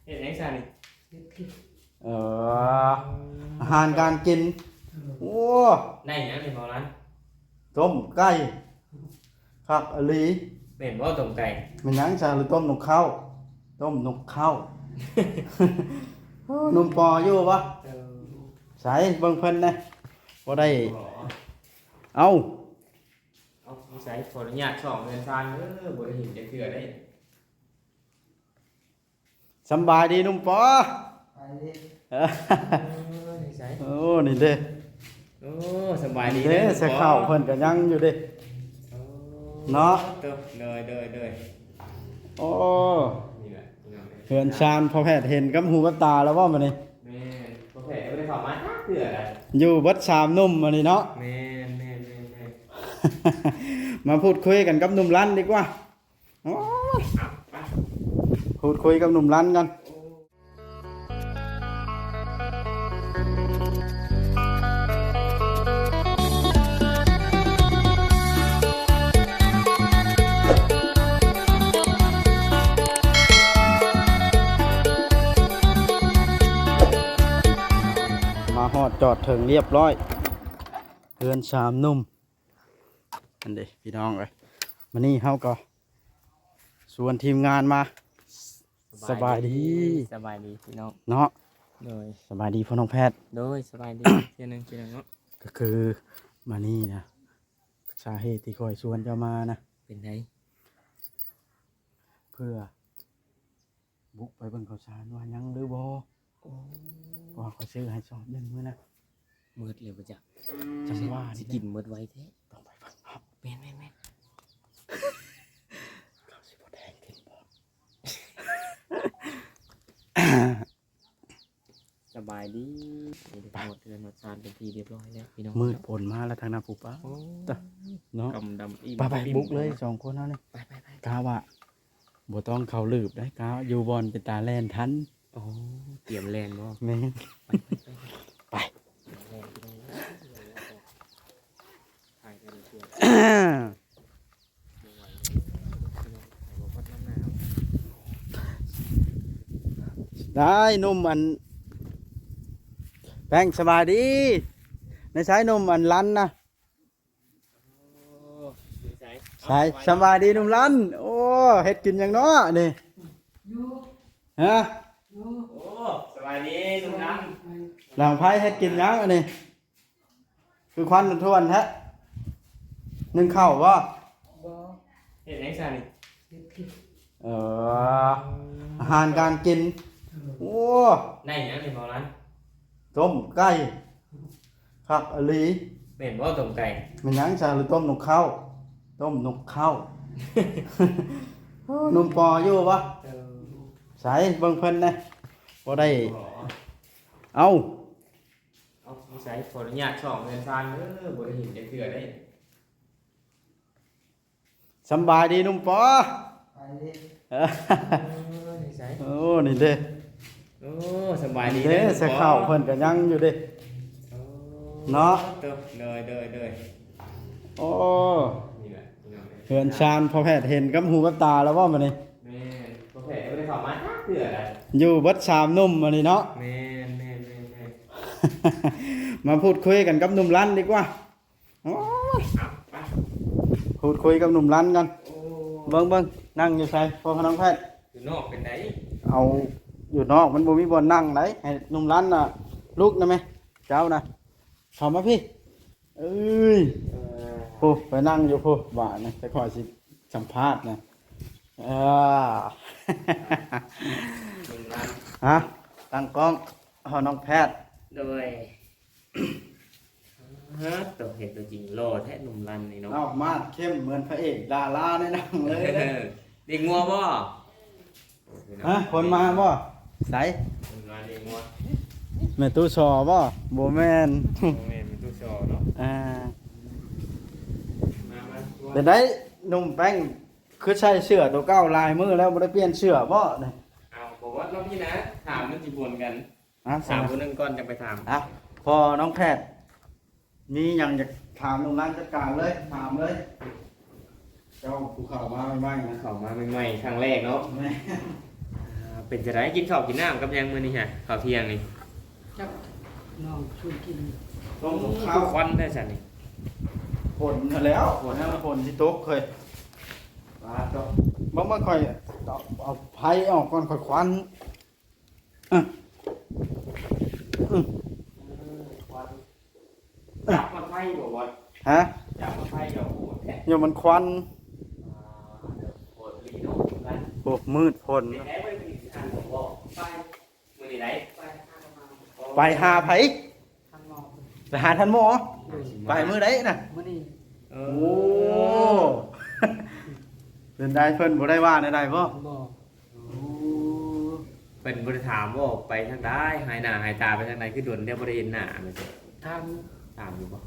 ເຮັດຫຍັງຊັ້ນນີ້? ເອີ ອາຫານການກິນ. ໂອ້ ໄດ້ຫຍັງນີ້ ເບົາຫຼັງ? ຕົ້ມໄກ່ ຄັກອີ່ຫຼີ. ແມ່ນບໍ່ຕົ້ມໄກ່? ແມ່ນຫຍັງຊັ້ນ ຫຼືຕົ້ມນົກເຄົ້າ? ຕົ້ມນົກເຄົ້າ. ໂອ້ ໜຸ່ມປໍຢູ່ບໍ່? ເອີ ໃສເບິ່ງເພິ່ນແດ່ ບໍ່ໄດ້. ເອົ້າ ເອົາ ໃສ ຂໍອະນຸຍາດສ່ອງເຮືອນຊານເດີ ບໍ່ໄດ້ເຫັນຈັກເທື່ອເດ້. ສຳບາຍດີໜຸ່ມປໍ. ສະບາຍດີ. ເອີ ເອີ ນີ້ໃສ ໂອ້ ນີ້ເດ້. ໂອ້ ສະບາຍດີເດ້ ເດ້ ໜຸ່ມປໍ ໃສ່ເຂົ້າເພິ່ນກໍຍັງຢູ່ເດ້. ໂອ້ ເນາະ ໂດຍ ໂດຍ ໂດຍ. ໂອ້ ນີ້ແຫຼະພີ່ນ້ອງເອີຍ ເຮືອນຊານພໍ່ແພດເຫັນກັບຫູກັບຕາແລ້ວບໍ່ມື້ນີ້? ແມ່ນ ພໍ່ແພດບໍ່ໄດ້ເຂົ້າມາຈັກເທື່ອໃດ ຢູ່ເບິດສາມໜຸ່ມມື້ນີ້ເນາະ. ແມ່ນ ແມ່ນ ແມ່ນ ແມ່ນ. ມາພູດຄຸຍກັນກັບໜຸ່ມລັນດີກວ່າ. ໂອ້ຍ ເອົາ ໄປ ພູດຄຸຍກັບໜຸ່ມລັນກັນ. ໂອ້ ມາຮອດຈອດເຖິງລຽບຮ້ອຍ ເຮືອນສາມໜຸ່ມ. ອັນເດ ພີ່ນ້ອງເອີຍ ມື້ນີ້ເຮົາກໍຊວນທີມງານມາ. ສະບາຍດີ ສະບາຍດີ ສະບາຍດີພີ່ນ້ອງເນາະ. ໂດຍ ສະບາຍດີພໍ່ນ້ອງແພດ. ໂດຍ ສະບາຍດີ ເທື່ອໜຶ່ງ ເທື່ອໜຶ່ງເນາະ. ກໍຄືມື້ນີ້ນະ ສາເຫດທີ່ຂ້ອຍຊວນເຈົ້າມານະ ເປັນໃດ? ເພື່ອບຸກໄປເບິ່ງເຂົ້າສານວ່າຍັງຫຼືບໍ່. ໂອ້ ເພາະວ່າຂ້ອຍຊື້ໃຫ້ຊອບໜຶ່ງມື້ນະ. ໝົດແລ້ວບໍ່ຈັກ ຈັ່ງວ່າ ຊິກິນໝົດໄວແທ້. ຕ້ອງໄປເບິ່ງເນາະ. ແມ່ນໆໆ ເຂົາຊິບໍ່ແທງກິນບໍ່? ສະບາຍດີ ໄປ ຮອດເຮືອນຮອດຊານເປັນທີ່ຮຽບຮ້ອຍແລ້ວພີ່ນ້ອງ. ມືດຝົນມາແລ້ວທາງໜ້າພູປາ. ໂອ້ ຕະ ເນາະ ກຳດຳອີ່ມ ໄປໆ ບຸກເລີຍ ສອງຄົນເຮົານີ້. ໄປໆໆ ກະວ່າບໍ່ຕ້ອງເຂົ້າລືບໄດ໋ ກະຢູ່ບ່ອນເປັນຕາແລ່ນທັນ. ໂອ້ ຕຽມແລ່ນບໍ່? ແມ່ນ ໄປໆໆ ໄປ. ໄດ້ໜຸ່ມອັນ ແປ້ງ ສະບາຍດີ. ໃນໃສໜຸ່ມອັນລັນນະ? ໃສ ສະບາຍດີໜຸ່ມລັນ. ໂອ້ ເຮັດກິນຫຍັງເນາະນີ້? ຮະ? ໂອ້ ສະບາຍດີໜຸ່ມລັນ. ຫຼັງໄພເຮັດກິນຫຍັງອັນນີ້? ຄືຄວັນທວນແທ້. ໜຶ້ງເຂົ້າບໍ່? ບໍ່. ເຮັດຫຍັງຊັ້ນນີ້? ເຮັດກິນ. ເອີ ອາຫານການກິນ. ໂອ້ ໄດ້ຫຍັງນີ້ເບົາຫຼັງ? ຕົ້ມໄກ່ ຄັກອີ່ຫຼີ. ແມ່ນບໍ່ຕົ້ມໄກ່? ແມ່ນຫຍັງຊັ້ນ ຫຼືຕົ້ມນົກເຄົ້າ? ຕົ້ມນົກເຄົ້າ. ໂອ້ ໜຸ່ມປໍຢູ່ບໍ່? ເອີ ໃສເບິ່ງເພິ່ນແດ່ ບໍ່ໄດ້. ເອົ້າ ເອົາ ໃສ ຂໍອະນຸຍາດສ່ອງເຮືອນຊານເດີ ບໍ່ໄດ້ເຫັນຈັກເທື່ອເດ້. ສຳບາຍດີໜຸ່ມປໍ. ສະບາຍດີ. ເອີ ເອີ ນີ້ໃສ ໂອ້ ນີ້ເດ້. ໂອ້ ສະບາຍດີເດ້ ເດ້ ໜຸ່ມປໍ ໃສ່ເຂົ້າເພິ່ນກໍຍັງຢູ່ເດ້. ໂອ້ ເນາະ ໂດຍ ໂດຍ ໂດຍ. ໂອ້ ນີ້ແຫຼະພີ່ນ້ອງເອີຍ ເຮືອນຊານພໍ່ແພດເຫັນກັບຫູກັບຕາແລ້ວບໍ່ມື້ນີ້? ແມ່ນ ພໍ່ແພດບໍ່ໄດ້ເຂົ້າມາຈັກເທື່ອໃດ ຢູ່ເບິດສາມໜຸ່ມມື້ນີ້ເນາະ. ແມ່ນ ແມ່ນ ແມ່ນ ແມ່ນ. ມາພູດຄຸຍກັນກັບໜຸ່ມລັນດີກວ່າ. ໂອ້ຍ ເອົາ ໄປ ພູດຄຸຍກັບໜຸ່ມລັນກັນ. ໂອ້ ເບິ່ງໆ ນັ່ງຢູ່ໃສພໍ່ນ້ອງແພດ? ຢູ່ນອກເປັນໃດ? ເອົາ ຢູ່ນອກມັນບໍ່ມີບ່ອນນັ່ງໃດ. ໃຫ້ໜຸ່ມລັນນະລຸກນະແມ່ ເຈົ້ານະ ເຂົ້າມາພີ້. ເອີຍ ເອີ ໂອ້ ໄປນັ່ງຢູ່ພຸ້ນບາດນີ້ ແຕ່ຂ້ອຍຊິສຳພາດນະ. ເອີ ໜຸ່ມລັນ ຮະ ຕັ້ງກ້ອງ ພໍ່ນ້ອງແພດ. ໂດຍ. ຮະ ໂຕເຫັນຕົວຈິງຫຼໍ່ແທ້ໜຸ່ມລັນນີ້ເນາະ. ເອົ້າ ມາດເຂັ້ມເໝືອນພະເອກດາລາໃນໜັງເລີຍ. ເດັກງົວບໍ່? ຮະ ຄົນມາບໍ່? ໃສ? ໜຸ່ມລັນເດັກງົວ ແມ່ຕູ້ສໍບໍ່? ບໍ່ແມ່ນ ບໍ່ແມ່ນແມ່ຕູ້ສໍເນາະ. ອ່າ ມາ ມາ ເປັນໃດໜຸ່ມແປ້ງ ຄືໃສ່ເສື້ອໂຕເກົ່າຫຼາຍມື້ແລ້ວ ບໍ່ໄດ້ປ່ຽນເສື້ອບໍ່? ເອົາ ບໍ່ວ່າເນາະ ພີ່ນະ ຖາມມັນຊິຜົນກັນ. ອ່ະ ຖາມຜູ້ໜຶ່ງກ່ອນ ຈັ່ງໄປຖາມ. ອ່ະ ພໍ່ນ້ອງແພດ ມີຫຍັງຢາກຖາມໜຸ່ມລັນ ຈັດການເລີຍ ຖາມເລີຍ. ເຈົ້າຜູ້ເຂົ້າມາໃໝ່ໆນະ. ເຂົ້າມາໃໝ່ໆ ຄັ້ງແລກເນາະ. ແມ່ນ. ອ່າ ເປັນຈັ່ງໃດ ກິນເຂົ້າກິນນ້ຳກັບຫຍັງມື້ນີ້ຮະ ເຂົ້າທ່ຽງນີ້? ຈັກ ນ້ອງຊວນກິນ ຕົ້ມກັບເຂົ້າ ຄືຄວັນແທ້ຊັ້ນນີ້. ຝົນຫັ້ນແຫຼ້ວ ຝົນ ຝົນຊິຕົກເຮີ້ຍ. ປາດໂທ້ ເບິ່ງ ເບິ່ງ ຂ້ອຍເອົາ ເອົາໄຟອອກກ່ອນ ຂ້ອຍຄວັນ. ອື ອື ເອີ ຄວັນ ຈັບມັນໄຟບໍ່ ບໍ່? ຮະ? ຈັບມັນໄຟບໍ່? ໂອ້ ໂຍມມັນຄວັນ ອ່າ ໂອ້ ມືດຝົນ ເປັນໄດ ບໍ່ໄດ້ກິນທານບໍ່? ໄປ ມື້ນີ້ໄດ໋ ໄປຫາ ໄປຫາໃຜ? ທ່ານໝໍ ໄປຫາທ່ານໝໍ. ໂດຍ ໄປມື້ໃດນະ? ມື້ນີ້. ເອີ ໂອ້ ເປັນໃດ ເພິ່ນບໍ່ໄດ້ວ່າແນວໃດບໍ່? ບໍ່. ໂອ້ ເພິ່ນບໍ່ໄດ້ຖາມບໍ່ ໄປທາງໃດ ຫາຍໜ້າຫາຍຕາໄປທາງໃດ ຄືດົນແລ້ວບໍ່ໄດ້ເຫັນໜ້າ? ຖາມ ຖາມຢູ່ບໍ່?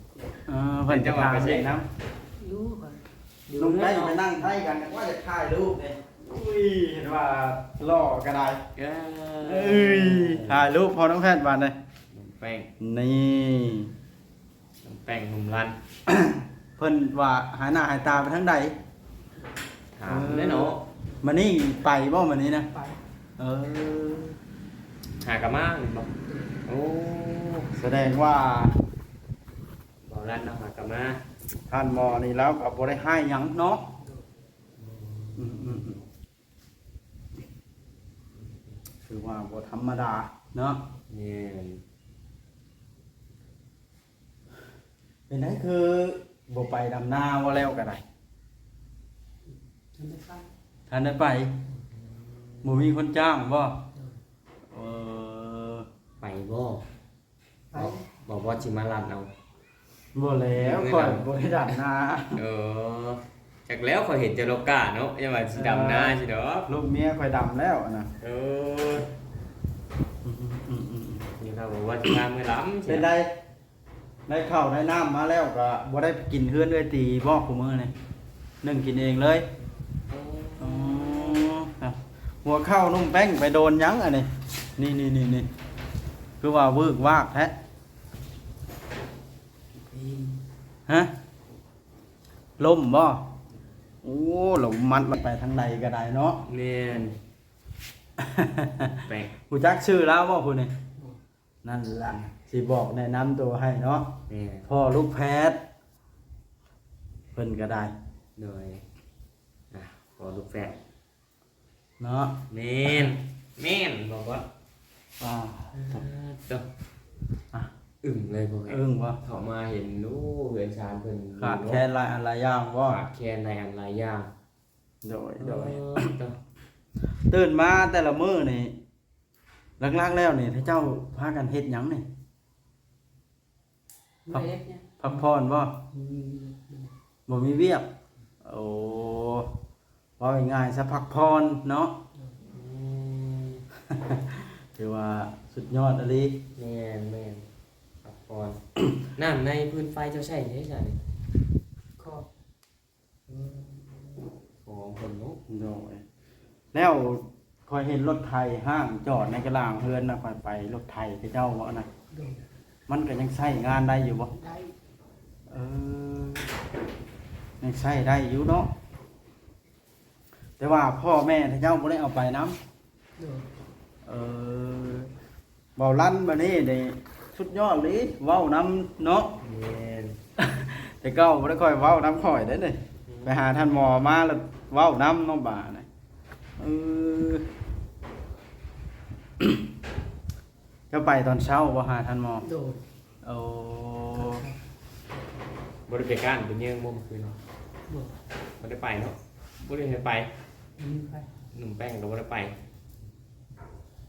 ເອີ ເພິ່ນຈະວ່າໄປໃສນຳ? ຢູ່ ຢູ່ ລຸງໄດ້ໄປນັ່ງໄທກັນ ວ່າຈະຖ່າຍຮູບເດ້. ອຸ້ຍ ເຫັນວ່າຫຼໍ່ກໍໄດ້. ເອີ ເອີຍ ຖ່າຍຮູບພໍນ້ອງແພດບາດນີ້ ນ້ອງແປ້ງ ນີ້ ແປ້ງໜຸ່ມລັນ ເພິ່ນວ່າຫາຍໜ້າຫາຍຕາໄປທາງໃດ? ຖາມແດ່ເນາະ. ເອີ ມື້ນີ້ໄປບໍ່ ມື້ນີ້ນະ? ໄປ. ເອີ ຫາກະມາແມ່ນບໍ່? ໂອ້ ສະແດງວ່າ ເວົ້າລັນເນາະ ຫາກະມາ. ທ່ານໝໍນີ້ລາວກໍບໍ່ໄດ້ຮ້າຍຫຍັງເນາະ. ອືມໆ ຖືວ່າບໍ່ທຳມະດາເນາະ. ແມ່ນ. ເປັນໃດຄືບໍ່ໄປດຳນາບໍ່ ແລ້ວກໍໄດ້? ທັນໄດ້ໄປ ທັນໄດ້ໄປ. ບໍ່ມີຄົນຈ້າງບໍ່? ເອີ ໄປບໍ່? ໄປ ບໍ່ ບໍ່ ບໍ່ຊິມາລັດເອົາ. ບໍ່ແລ້ວ ຂ້ອຍບໍ່ໄດ້ດຳນາ. ເອີ ຈັກແລ້ວ ຂ້ອຍເຫັນແຕ່ລົກກ້າເນາະ ຢ່າວ່າຊິດຳນາຊິດອກ. ເອີ ລູກເມຍຂ້ອຍດຳແລ້ວນະ. ເອີ ອືມໆ ນີ້ລາວບອກວ່າຊິພາເມືອດຳ. ເປັນໃດ ໄດ້ເຂົ້າໄດ້ນ້ຳມາແລ້ວ ກໍບໍ່ໄດ້ກິນເຮືອນເອື້ອຍຕີບໍ່ ຄູ່ມື້ນີ້? ໜຶ້ງກິນເອງເລີຍ. ອໍ ຫົວເຂົ້າໜຸ່ມແປ້ງໄປໂດນຫຍັງອັນນີ້? ນີ້ໆໆ ຄືວ່າວືກວາກແທ້. ຮະ? ລົ້ມບໍ່? ໂອ້ ລົມມັດໄປທາງໃດກໍໄດ້ເນາະ. ແມ່ນ. ແປ້ງ ຮູ້ຈັກຊື່ລາວບໍ່ຜູ້ນີ້? ນັ້ນລະ ຊິບອກແນະນຳໂຕໃຫ້ເນາະ. ແມ່ນ. ພໍ່ລູກແພດ ເພິ່ນກໍໄດ້. ໂດຍ ອ່າ ພໍ່ລູກແພດເນາະ. ແມ່ນ ແມ່ນບໍ່ບອດ? ອ່າ ເອີ ໂຕ ອ່ະ ອຶ້ງເລີຍພໍ່ແມ່ ອຶ້ງບໍ່? ເຂົ້າມາເຫັນ ໂອ້ ເຮືອນຊານເພິ່ນ ຂາດແຄນຫຼາຍອັນຫຼາຍຢ່າງບໍ່? ຂາດແຄນຫຼາຍອັນຫຼາຍຢ່າງ. ໂດຍ ໂດຍ ເອີ ໂຕ ຕື່ນມາແຕ່ລະມື້ນີ້ ຫຼັກໆແລ້ວນີ້ ເຈົ້າພາກັນເຮັດຫຍັງນີ້? ພັກ ພັກຜ່ອນບໍ່? ອືມ ບໍ່ມີວຽກ. ໂອ້ ເວົ້າງ່າຍໆຊະ ພັກຜ່ອນເນາະ. ອືມ ຖືວ່າສຸດຍອດອີ່ຫຼີ. ແມ່ນໆ ພັກຜ່ອນ. ນ້ຳໃນຟືນໄຟເຈົ້າໃຊ້ໃດຊະນີ້? ຂອງ ເອີ ຂອງເພິ່ນເນາະ. ໂດຍ ແລ້ວຂ້ອຍເຫັນລົດໄຖຫ້າງຈອດໃນກະລາງເຮືອນນະ ຂ້ອຍໄປລົດໄຖເຂົາເຈົ້າເວົ້ານະ. ໂດຍ ມັນກໍຍັງໃຊ້ງານໄດ້ຢູ່ບໍ່? ໄດ້. ເອີ ຍັງໃຊ້ໄດ້ຢູ່ເນາະ ແຕ່ວ່າພໍ່ແມ່ເຂົາເຈົ້າບໍ່ໄດ້ເອົາໄປນຳ. ໂດຍ ເອີ ເວົ້າລັນບາດນີ້ໄດ້ສຸດຍອດເລີຍ ເວົ້ານຳເນາະ. ແມ່ນ ແຕ່ເກົ່າບໍ່ໄດ້ຄ່ອຍເວົ້ານຳຂ້ອຍເດ້ນີ້. ອືມ ໄປຫາທ່ານໝໍມາແລ້ວເວົ້ານຳເນາະບາດນີ້. ເອີ ເຈົ້າໄປຕອນເຊົ້າບໍ່ຫາທ່ານໝໍ? ໂດຍ. ໂອ້ ບໍ່ໄດ້ໄປກ້ານໄປເຍິງບໍ່ມື້ຄືນ? ບໍ່ ບໍ່ໄດ້ໄປເນາະ. ບໍ່ໄດ້ໃຫ້ໄປ. ອືມ ໄປ ໜຸ່ມແປ້ງກໍບໍ່ໄດ້ໄປ.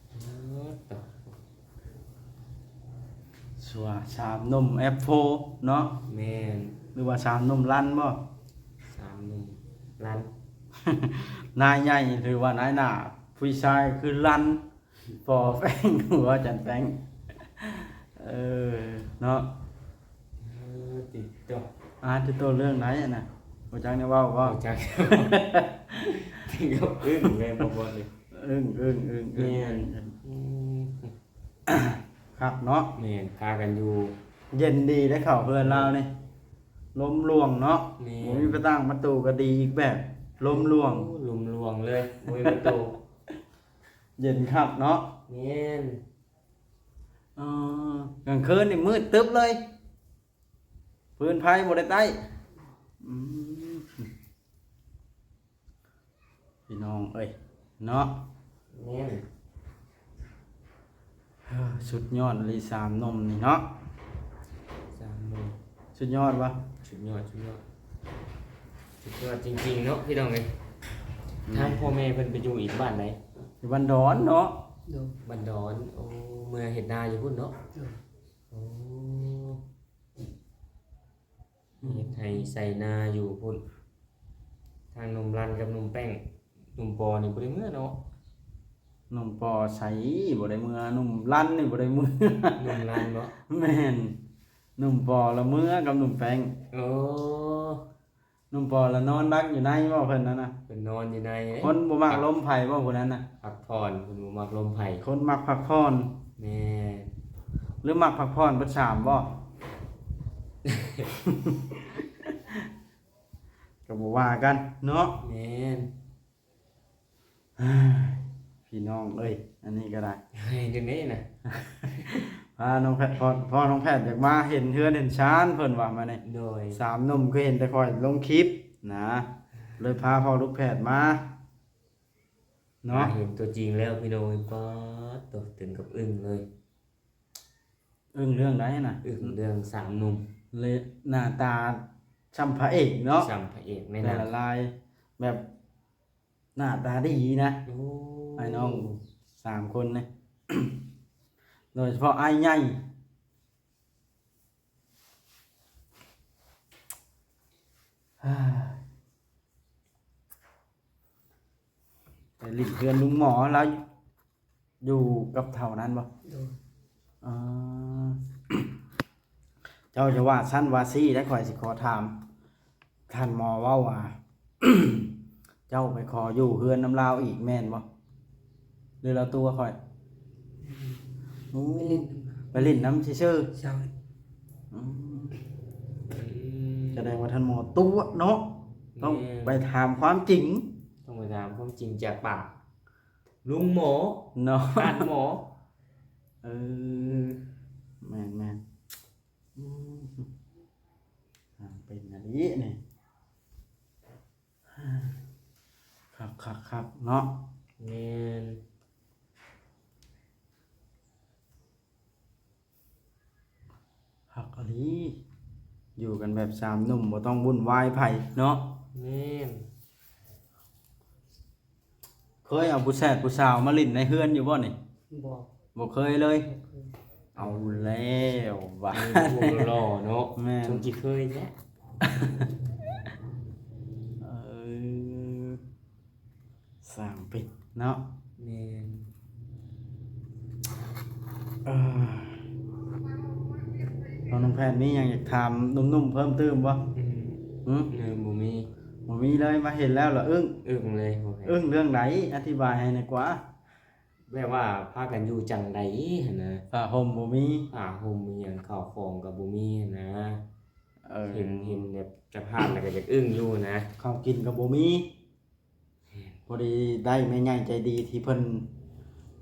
ເອີ ຕົວະ ສາມໜຸ່ມແອັບໂຟເນາະ. ແມ່ນ. ຫຼືວ່າສາມໜຸ່ມລັນບໍ່? ສາມໜຸ່ມລັນ. ນາຍໃຫຍ່ ຫຼືວ່ານາຍໜ້າຜູ້ຊາຍຄືລັນ. ປໍແປ້ງ ຫົວຈັນແປ້ງ ເອີ ເນາະ. ເອີ ຕິດຕົວະ ອ່າ ຕິດຕົວະເລື່ອງໃດຫັ້ນນະ? ບໍ່ຈັກແນວເວົ້າບໍ່? ບໍ່ຈັກ ເຖິງກັບອຶ້ງແມ່ນບໍ່ບ່ອນນີ້. ອຶ້ງ ອຶ້ງ ອຶ້ງ ອຶ້ງ ແມ່ນ. ອືມ ຄັກເນາະ. ແມ່ນ ພາກັນຢູ່ເຢັນດີໄດ້ເຂົ້າເຮືອນລາວນີ້ ລົມລ່ວງເນາະ. ແມ່ນ ບໍ່ມີປະຕ່າງປະຕູກໍດີອີກແບບ ລົມລ່ວງ. ໂອ້ ລົມລ່ວງເລີຍ ບໍ່ມີປະຕູ. ເຢັນຄັກເນາະ. ແມ່ນ. ເອີ ກາງຄືນນີ້ມືດຕຶບເລີຍ ຟືນໄຟບໍ່ໄດ້ໄຕ້. ອືມ ພີ່ນ້ອງເອີຍເນາະ. ແມ່ນ. ເອີ ສຸດຍອດອີ່ຫຼີສາມໜຸ່ມນີ້ເນາະ. ສາມໜຸ່ມ ສຸດຍອດວະ. ສຸດຍອດ ສຸດຍອດ ສຸດຍອດຈິງໆເນາະ ພີ່ນ້ອງເອີຍ. ແມ່ນ. ທາງພໍ່ແມ່ເພິ່ນໄປຢູ່ອີກບ້ານໃດ? ຢູ່ບ້ານດອນເນາະ. ໂດຍ. ບ້ານດອນ. ໂອ້ ເມືອເຮັດນາຢູ່ພຸ້ນເນາະ. ໂດຍ. ໂອ້ ເຮັດໄຮ່ໄຖນາຢູ່ພຸ້ນ. ທາງໜຸ່ມລັນກັບໜຸ່ມແປ້ງ ໜຸ່ມປໍນີ້ບໍ່ໄດ້ເມືອເນາະ. ໜຸ່ມປໍໃສບໍ່ໄດ້ເມືອ ໜຸ່ມລັນນີ້ບໍ່ໄດ້ເມືອ. ໜຸ່ມລັນເນາະ. ແມ່ນ. ໜຸ່ມປໍລະເມືອກັບໜຸ່ມແປ້ງ. ໂອ້ ໜຸ່ມປໍລະນອນດັກຢູ່ໃນບໍ່ເພິ່ນນັ້ນນະ? ເພິ່ນນອນຢູ່ໃນເດ້. ຄົນບໍ່ມັກລົມໃຜບໍ່ຜູ້ນັ້ນນະ? ພັກຜ່ອນ ເພິ່ນບໍ່ມັກລົມໃຜ. ຄົນມັກພັກຜ່ອນ. ແມ່ນ. ຫຼືມັກພັກຜ່ອນເບິດສາມບໍ່? ກໍບໍ່ວ່າກັນເນາະ. ແມ່ນ. ພີ່ນ້ອງເອີຍ ອັນນີ້ກໍໄດ້ ເຮັດຈັ່ງໃດນະ? ພານ້ອງແພດ ພໍ່ ພໍ່ນ້ອງແພດຢາກມາເຫັນເຮືອນເຫັນຊານເພິ່ນວ່າມານີ້. ໂດຍ. ສາມໜຸ່ມຄືເຫັນແຕ່ຂ້ອຍລົງຄລິບນະ ເລີຍພາພໍ່ລູກແພດມາເນາະ. ມາເຫັນຕົວຈິງແລ້ວພີ່ນ້ອງເອີຍ ປາດໂຕ ເຖິງກັບອຶ້ງເລີຍ. ອຶ້ງເລື່ອງໃດນະ? ອຶ້ງເລື່ອງສາມໜຸ່ມ ແລະ ໜ້າຕາສ່ຳພະເອກເນາະ. ສ່ຳພະເອກໃນໜັງ ແຕ່ລະລາຍແບບໜ້າຕາດີນະ. ໂອ້ ອ້າຍນ້ອງສາມຄົນນີ້ ໂດຍສະເພາະອ້າຍໃຫຍ່ ໄປຫຼິ້ນເຮືອນລຸງໝໍ ລາວຢູ່ກັບເຖົ້ານັ້ນບໍ່? ໂດຍ. ເອີ ເຈົ້າຈະວ່າຊັ້ນວ່າຊີ້ໄດ້ ຂ້ອຍຊິຂໍຖາມ ທ່ານໝໍເວົ້າວ່າ ເຈົ້າໄປຂໍຢູ່ເຮືອນນຳລາວອີກແມ່ນບໍ່? ຫຼືລາວຕົວະຂ້ອຍ? ອືມ ໂອ້ ໄປຫຼິ້ນນຳ ໄປຫຼິ້ນນຳຊື່ໆ. ເຈົ້າ. ອືມ ອືມ ສະແດງວ່າທ່ານໝໍຕົວະເນາະ. ແມ່ນ. ຕ້ອງໄປຖາມຄວາມຈິງ ຕ້ອງໄປຖາມຄວາມຈິງຈາກປາກລຸງໝໍເນາະ ທ່ານໝໍ. ເອີ ແມ່ນໆ. ອືມ ອ່າ ເປັນອັນນີ້ນີ້ ຄັກໆໆ ເນາະ. ແມ່ນ. ຄັກອີ່ຫຼີ ຢູ່ກັນແບບສາມໜຸ່ມ ບໍ່ຕ້ອງວຸ່ນວາຍໃຜເນາະ. ແມ່ນ. ເຄີຍເອົາຜູ້ແຊດຜູ້ສາວມາຫຼິ້ນໃນເຮືອນຢູ່ບໍ່ນີ້? ບໍ່ ບໍ່ເຄີຍເລີຍ. ບໍ່ເຄີຍ. ເອົາແລ້ວບາດ ຜູ້ຫຼໍ່ເນາະ. ແມ່ນ. ສົມຊິເຄີຍແທ້. ເອີ ສ້າງເປັນເນາະ. ແມ່ນ. ເອີ ນ້ອງແພດມີຫຍັງຢາກຖາມໜຸ່ມໆເພີ່ມຕື່ມບໍ່? ອືມ ຫືມ? ເອີ ບໍ່ມີ ບໍ່ມີເລີຍ. ມາເຫັນແລ້ວລະອຶ້ງ ອຶ້ງເລີຍ. ອຶ້ງເລື່ອງໃດ? ອະທິບາຍໃຫ້ແດ່ກວ່າ. ແບບວ່າພາກັນຢູ່ຈັ່ງໃດຫັ້ນນະ? ຜ້າຫົ່ມບໍ່ມີ ຜ້າຫົ່ມອີ່ຫຍັງ ເຂົ້າຂອງກໍບໍ່ມີຫັ້ນນະ. ເອີ ເຫັນ ເຫັນແບບສະພາບແລ້ວກໍຢາກອຶ້ງຢູ່ນະ. ເຂົ້າກິນກໍບໍ່ມີ. ແມ່ນ. ພໍດີໄດ້ແມ່ໃຫຍ່ໃຈດີທີ່ເພິ່ນ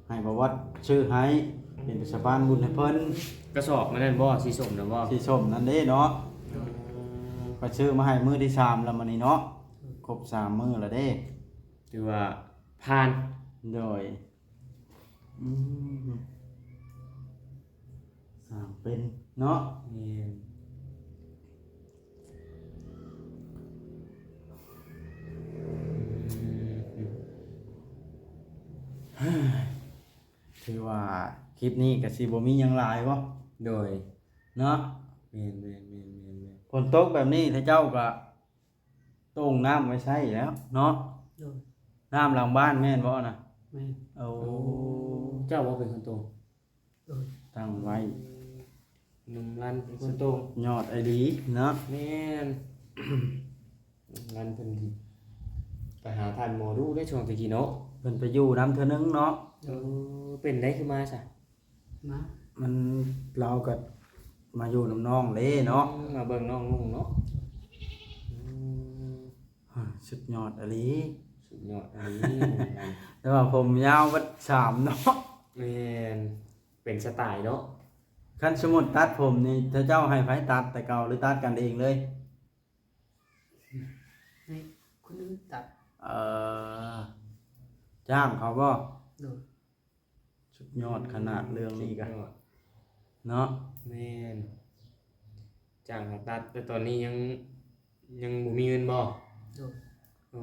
ໃຫ້ປະຫວັດຊື້ໃຫ້ ເປັນສະພານບຸນໃຫ້ເພິ່ນ. ກະສອບມັນນັ້ນບໍ່? ສີສົ້ມນັ້ນບໍ່? ສີສົ້ມນັ້ນເດ້ເນາະ. ອືມ ຂ້ອຍຊື້ມາໃຫ້ມື້ທີສາມແລ້ວມື້ນີ້ເນາະ. ອືມ ຄົບສາມມື້ແລ້ວເດ້. ຖືວ່າຜ່ານ. ໂດຍ. ອືມ ສ້າງເປັນເນາະ. ແມ່ນ. ຖືວ່າຄລິບນີ້ກະຊິບໍ່ມີຫຍັງຫຼາຍບໍ່? ໂດຍ ເນາະ. ແມ່ນໆໆໆໆ. ຝົນຕົກແບບນີ້ ເຈົ້າກະ ໂຕ່ງນ້ຳໄວ້ໃຊ້ແລ້ວເນາະ. ໂດຍ. ນ້ຳຫຼັງບ້ານແມ່ນບໍ່ນະ? ແມ່ນ. ໂອ້ ໂອ້ ເຈົ້າບໍ່ເປັນຄົນໂຕ່ງ? ໂດຍ. ຕັ້ງໄວ້ ໜຸ່ມລັນເປັນຄົນໂຕ່ງ. ຍອດໄອດີເນາະ. ແມ່ນ. ໜຸ່ມລັນເພິ່ນໄປຫາທ່ານໝໍດູໄດ້ຊ່ວງແຕ່ກີ້ເນາະ. ເພິ່ນໄປຢູ່ນຳເທື່ອໜຶ່ງເນາະ. ເອີ ເປັນໃດຄືມາຊະ? ມາ ມັນ ລາວກໍມາຢູ່ນຳນ້ອງເດ້ເນາະ. ອືມ ມາເບິ່ງນ້ອງນຸ່ງເນາະ. ອືມ ສຸດຍອດອີ່ຫຼີ. ສຸ ສຸດຍອດອີ່ຫຼີ. ແຕ່ວ່າຜົມຍາວເບິດສາມເນາະ. ແມ່ນ ເປັນສະໄຕເນາະ. ຄັນສົມມຸດຕັດຜົມນີ້ ເຈົ້າໃຫ້ໃຜຕັດແຕ່ເກົ່າ ຫຼືຕັດກັນເອງເລີຍ? ໃຫ້ຄົນອື່ນຕັດ. ເອີ ຈ້າງເຂົາບໍ່? ໂດຍ. ສຸດຍອດຂະໜາດເລື່ອງນີ້ກະ ສຸດຍອດເນາະ. ແມ່ນ ຈ້າງເຂົາຕັດ ແຕ່ຕອນນີ້ຍັງ ຍັງບໍ່ມີເງິນບໍ່? ໂດຍ. ໂອ້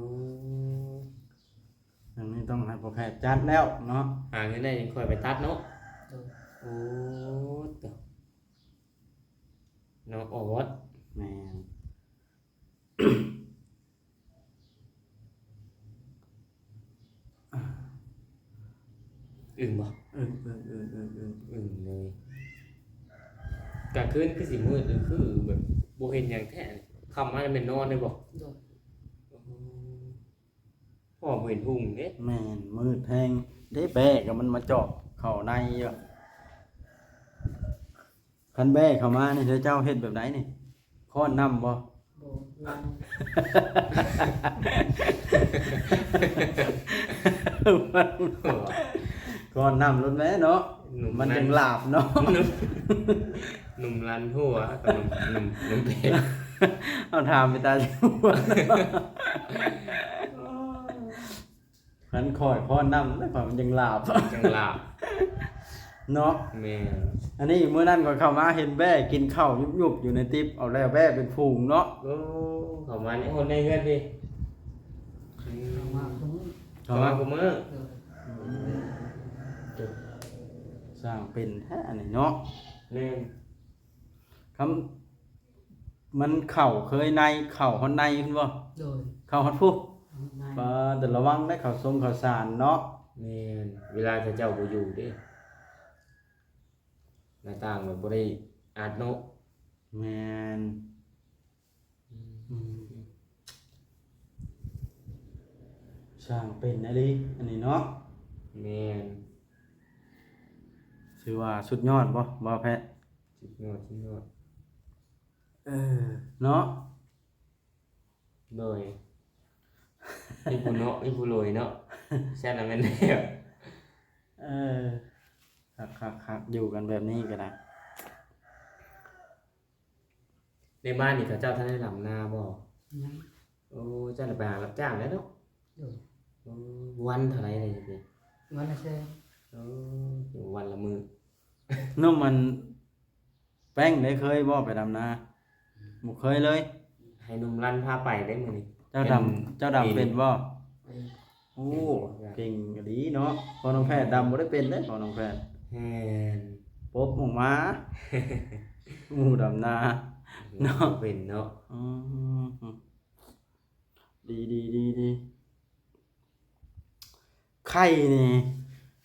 ຢ່າງນີ້ຕ້ອງໃຫ້ພໍ່ແພດຈັດແລ້ວເນາະ. ຫາເງິນໄດ້ຈັ່ງຄ່ອຍໄປຕັດເນາະ. ໂດຍ. ໂອ້ ໂຕ ນ້ອງອອດ. ແມ່ນ. ອຶ້ງບໍ່? ອຶ້ງ ອຶ້ງ ອຶ້ງ ອຶ້ງ ອຶ້ງ ອຶ້ງເລີຍ. ກາງຄືນຄືຊິມືດ ຄືແບບບໍ່ເຫັນຫຍັງແທ້. ຄ່ຳມາແລ້ວແມ່ນນອນເລີຍບໍ່? ໂດຍ. ໂອ້ ພໍ່ບໍ່ເຫັນຮຸ່ງເດ້. ແມ່ນ ມືດແຮງເດ້. ແບ້ກໍມັນມາຈອກເຂົ້າໃນຢູ່. ຄັນແບ້ເຂົ້າມານີ້ ເຈົ້າເຮັດແບບໃດນີ້? ຄ້ອນນ້ຳບໍ່? ບໍ່ ລັນ ຄ້ອນນ້ຳໂລດແມ້ເນາະ. ໜຸ່ມ ມັນຈັ່ງຫຼາບເນາະ. ໜຸ່ມ ໜຸ່ມລັນຫົວ ໜຸ່ມ ໜຸ່ມ ໜຸ່ມເປກ. ເອົາຖາມໄປຕາຢູ່. ຄັນຂ້ອຍຄອນນ້ຳແລ້ວ ຂ້ອຍມັນຈັ່ງຫຼາບ ຈັ່ງຫຼາບເນາະ. ແມ່ນ. ອັນນີ້ມື້ນັ້ນຂ້ອຍເຂົ້າມາເຫັນແບ້ກິນເຂົ້າຫຍຸບໆຢູ່ໃນຕິບ ເອົາແລ້ວແບ້ເປັນຝູງເນາະ. ໂອ້ ເຂົ້າມາໃນຫົນໃນເຮືອນພີ້ ເຂົ້າມາຄູ່ມື້ ເຂົ້າມາຄູ່ມື້. ເອີ ອືມ ຊ່າງເປັນແທ້ອັນນີ້ເນາະ. ແມ່ນ. ຄຳ ມັນເຂົ້າເຄີຍໃນ ເຂົ້າຮອດໃນພຸ້ນບໍ່? ໂດຍ. ເຂົ້າຮອດພຸ້ນ. ຮອດໃນ. ປາ ແຕ່ລະວັງໄດ໋ ເຂົ້າຊົງເຂົ້າສານເນາະ. ແມ່ນ. ເວລາເຂົາເຈົ້າບໍ່ຢູ່ເດ້ ໜ້າຕ່າງມັນບໍ່ໄດ້ອັດເນາະ. ແມ່ນ. ອືມ ອືມ ຊ່າງເປັນອີ່ຫຼີອັນນີ້ເນາະ. ແມ່ນ. ຖືວ່າສຸດຍອດບໍ່ ບ່າວແພດ? ສຸດຍອດ ສຸດຍອດ. ເອີ ເນາະ. ໂດຍ. ອີຜູ້ເນາະ ອີຜູ້ໂລຍເນາະ. ແຊດລະແມ່ນແລ້ວ. ເອີ ຄັກໆໆ ຢູ່ກັນແບບນີ້ກໍໄດ້. ໃນບ້ານນີ້ເຂົາເຈົ້າທັນໄດ້ດຳນາບໍ່? ຍັງ. ໂອ້ ເຈົ້າລະໄປຫາຮັບຈ້າງແລ້ວເນາະ. ໂດຍ. ໂອ້ ວັນເທົ່າໃດນີ້? ວັນລະແສນ. ໂອ້ ວັນລະມື້. ໜຸ່ມອັນແປ້ງໄດ້ເຄີຍບໍ່ໄປດຳນາ? ບໍ່ເຄີຍເລີຍ. ໃຫ້ໜຸ່ມລັນພາໄປໄດ້ມື້ນີ້. ເຈົ້າດຳ ເຈົ້າດຳເປັນບໍ່? ເປັນ. ໂອ້ ເກັ່ງອີ່ຫຼີເນາະ. ພໍ່ນ້ອງແພດດຳບໍ່ໄດ້ເປັນເດ້ ພໍ່ນ້ອງແພດ. ແມ່ນ. ປົບອອກມາ ໝູ່ດຳນາເນາະ. ເປັນເນາະ. ອືມ ດີໆໆໆ. ໄຂ່ນີ້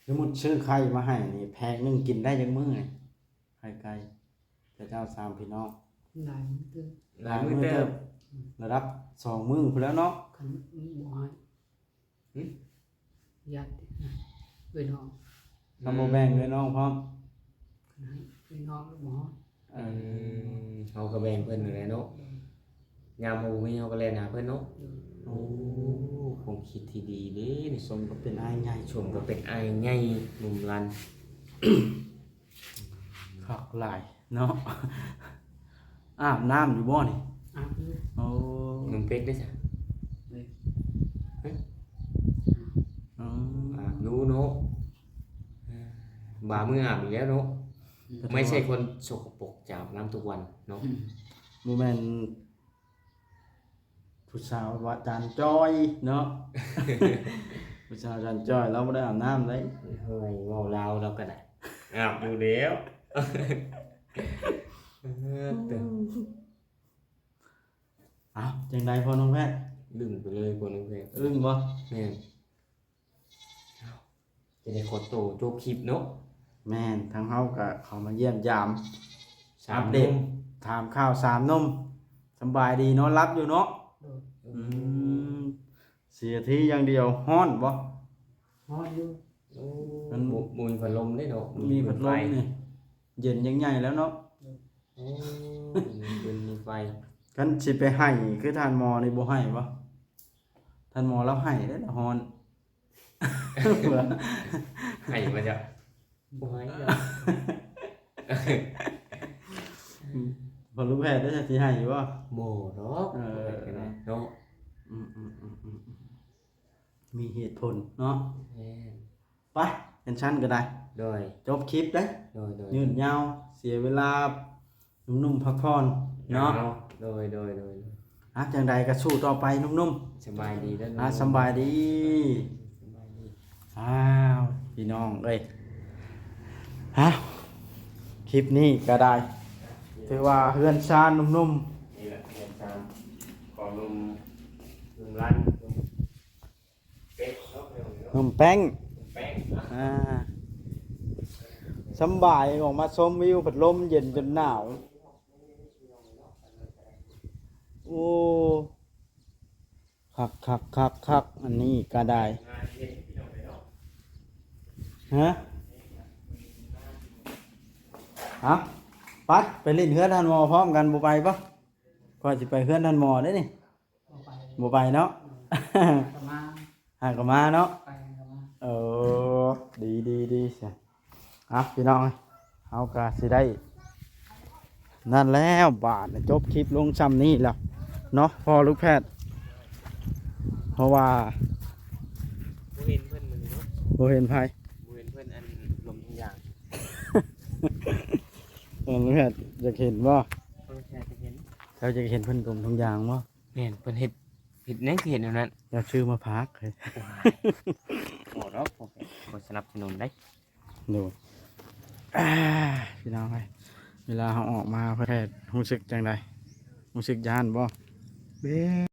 ສົມມຸດຊື້ໄຂ່ມາໃຫ້ນີ້ ແພງໜຶ່ງກິນໄດ້ຈັກມື້ນີ້? ໄຂ່ໄກ່ ເຈົ້າສາມພີ່ນ້ອງ. ຫຼາຍມື້ເຕີບ. ຫຼາຍມື້ເຕີບ. ລະດັບສອງມື້ພຸ້ນແລ້ວເນາະ. ຄັນບໍ່ໃຫ້ ຫຶ? ຍາດເອື້ອຍນ້ອງ. ຄັນບໍ່ແບ່ງເອື້ອຍນ້ອງພ້ອມ. ຄັນໃຫ້ເອື້ອຍນ້ອງບໍ່ຮອດ. ເອີ ເຮົາກໍແບ່ງເພິ່ນຫັ້ນແຫຼະເນາະ. ໂດຍ. ຍາມບໍ່ມີເຮົາກໍແລ່ນຫາເພິ່ນເນາະ. ໂດຍ. ໂອ້ ຄວາມຄິດທີ່ດີເດ້ນີ້. ສົມກັບເປັນອ້າຍໃຫຍ່ ສົມກັບເປັນອ້າຍໃຫຍ່ໜຸ່ມລັນ. ຄັກຫຼາຍເນາະ. ອາບນ້ຳຢູ່ບໍ່ນີ້? ອາບຢູ່. ໂອ້ ໜຸ່ມເປັກເດ້ຊະ? ເອີ ອືມ ອາບຢູ່ເນາະ. ບາງມື້ອາບອີກແລ້ວເນາະ. ອືມ ໄມ່ໃຊ່ຄົນສົກກະປົກຈະອາບນ້ຳທຸກວັນເນາະ. ອືມ ບໍ່ແມ່ນ ຜູ້ສາວວ່າຈານຈ້ອຍເນາະ. ຜູ້ສາວຈານຈ້ອຍລາວບໍ່ໄດ້ອາບນ້ຳເດ້. ເຮີ້ຍ ເວົ້າລາວລາວກໍໄດ້ ອາບຢູ່ແລ້ວ. ເອີ ເຕີ ເອົ້າ ຈັ່ງໃດພໍ່ນ້ອງແພດ? ດຶງໄປເລີຍພໍ່ນ້ອງແພດ. ອຶ້ງບໍ່? ແມ່ນ. ຈະໄດ້ຂໍໂຕຈົບຄລິບເນາະ. ແມ່ນ ທາງເຮົາກະເຂົ້າມາຢ້ຽມຢາມ ສາມ ອັບເດດ ໜຸ່ມ ຖາມຂ່າວສາມໜຸ່ມ. ສຳບາຍດີ ນອນຫຼັບຢູ່ເນາະ? ໂດຍ. ອືມ ເສຍທີຢ່າງດຽວ. ຮ້ອນບໍ່? ຮ້ອນຢູ່. ໂອ້ ມັນ ບໍ່ ບໍ່ມີພັດລົມເດ້ເນາະ. ມີພັດລົມນີ້ ເຢັນຈັ່ງໃຫຍ່ແລ້ວເນາະ. ໂດຍ. ໂອ້ ມີຟືນມີໄຟ. ຄັນຊິໄປໄຫ້ຄືທ່ານໝໍນີ້ ບໍ່ໄຫ້ບໍ່? ທ່ານໝໍລາວໄຫ້ເດ້ ລາວຮ້ອນ. ໄຫ້ບໍ່ເຈົ້າ? ບໍ່ໄຫ້ດອກ. ພໍລູກແພດໄດ້ ຊິໄຫ້ຢູ່ບໍ່? ບໍ່ດອກ. ເອີ ເນາະ. ອືມໆໆໆ ມີເຫດຜົນເນາະ. ແມ່ນ. ໄປ ເປັນຊັ້ນກໍໄດ້. ໂດຍ. ຈົບຄລິບເດ້. ໂດຍໆ. ຍືດຍາວ ເສຍເວລາ ໜຸ່ມໆ ພັກຜ່ອນເນາະ. ໂດຍໆໆ. ອ່ະ ຈັ່ງໃດກໍສູ້ຕໍ່ໄປໜຸ່ມໆ. ສະບາຍດີເດີ. ອ່ະ ສຳບາຍດີ. ສະບາຍດີ. ອ້າວ ພີ່ນ້ອງເອີຍ ຮະ ຄລິບນີ້ກໍໄດ້ ຖືວ່າເຮືອນຊານໜຸ່ມໆ ນີ້ແຫຼະ ເຮືອນຊານຂອງໜຸ່ມ ໜຸ່ມລັນ ເປັກເນາະ ໜຸ່ມແປ້ງ ໜຸ່ມແປ້ງ. ອ່າ ສຳບາຍ ອອກມາຊົມວິວ ພັດລົມເຢັນຈົນໜາວ. ໂອ້ ຄັກໆໆໆ ອັນນີ້ກໍໄດ້. ຮະ ເອົາ ໄປ ໄປຫຼິ້ນເຮືອນທ່ານໝໍພ້ອມກັນ ບໍ່ໄປບໍ່? ຂ້ອຍຊິໄປເຮືອນທ່ານໝໍເດ້ນີ້. ບໍ່ໄປ ບໍ່ໄປເນາະ. ອືມ ຫາກໍມາ ຫາກໍມາເນາະ. ໄປຫາກໍມາ. ເອີ ດີໆໆ ຊະ. ອ່ະ ພີ່ນ້ອງເອີຍ ເຮົາກໍຊິໄດ້ນັ້ນແລ້ວ ບາດນີ້ຈົບຄລິບລົງຊ່ຳນີ້ແລ້ວເນາະ ພໍ່ລູກແພດ. ເພາະວ່າ ບໍ່ເຫັນເພິ່ນມື້ນີ້ເນາະ. ບໍ່ເຫັນໃຜ? ບໍ່ເຫັນເພິ່ນ ອັນ ລົມທຸງຢາງ. ພໍ່ລູກແພດຢາກເຫັນບໍ່? ພໍ່ລູກແພດຢາກເຫັນ. ເຈົ້າຢາກເຫັນເພິ່ນລົມທຸງຢາງບໍ່? ແມ່ນ ເພິ່ນເຮັດ ເຮັດຫຍັງຄືເຮັດແນວນັ້ນ? ເຈົ້າຊື້ມາຝາກ. ໂອ້ຍ ບໍ່ດອກ ບໍ່ ບໍ່ສະໜັບສະໜູນໃດ. ໂດຍ ອ່າ ພີ່ນ້ອງເອີຍ ເວລາເຮົາອອກມາ ແພດຮູ້ສຶກຈັ່ງໃດ? ຮູ້ສຶກຢ້ານບໍ່? ເບ້